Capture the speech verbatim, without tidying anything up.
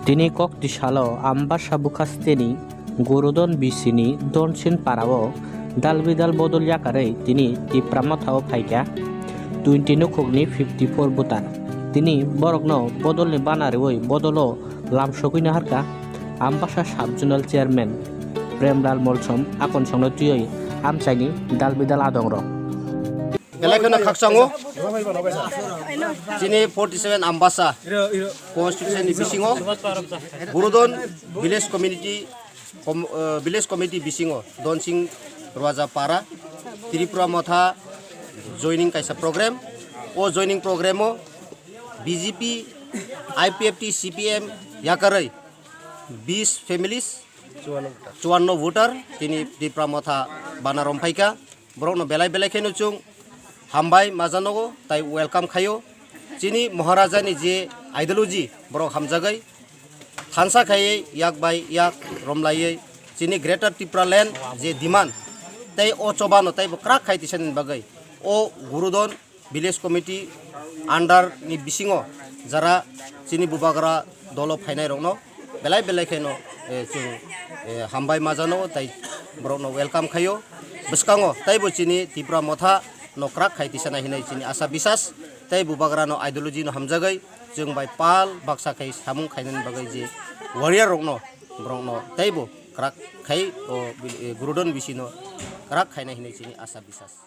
Tini kok tisalo Ambasa Bukhasteni Gurudon bisini Donsin parao dalbidal bodol yakarwi tini Tipra Mothao phaikha twenty nukhukni fifty four voter. Tini borokno bodolni bana rwi bodolo lamsogwi naharkha Ambasa Sub Zonal Chairman Premlal Molsom akonsongno twiwi amchaini dalbidal adongrok. Belai kheno khakchango chini forty seven Ambasa constituency ni bisingo Gurudon village community com-, eh, village committee bisingo Donsing Rwaja Para Tripura Motha joining kaisa program. O joining program o B J P, I P F T, C P M yakarwi bis families, chuanno voter tini Tipra Motha bana romphaikha. Borokno belai belai kheno chwng hambai majanogo tai welcome khaio. Chini Maharaja ni je ideology borok hamjagwi thansa khaiwi yak bai yak romlaiwi chini Greater Tipraland je demand tei o chobano taibo kwrak khai tisani bagwi o Gurudon village committee under ni bisingo jara chini bubagra dolo phainai rokno belai belai kheno, eh, chwng, eh, hambai majano tai borokno welcome khaio. Bwskango taibo chini Tipra Motha no kwrak khai tisana hinwi chini asa bisas tei bubagra no ideology no hamjagwi chwng bai pal baksa khai samung khainani bagwi je warrior rokno borokno taibo kwrak khai o, eh, Gurudon bisino kwrak khaina hinwi chini asa bisas.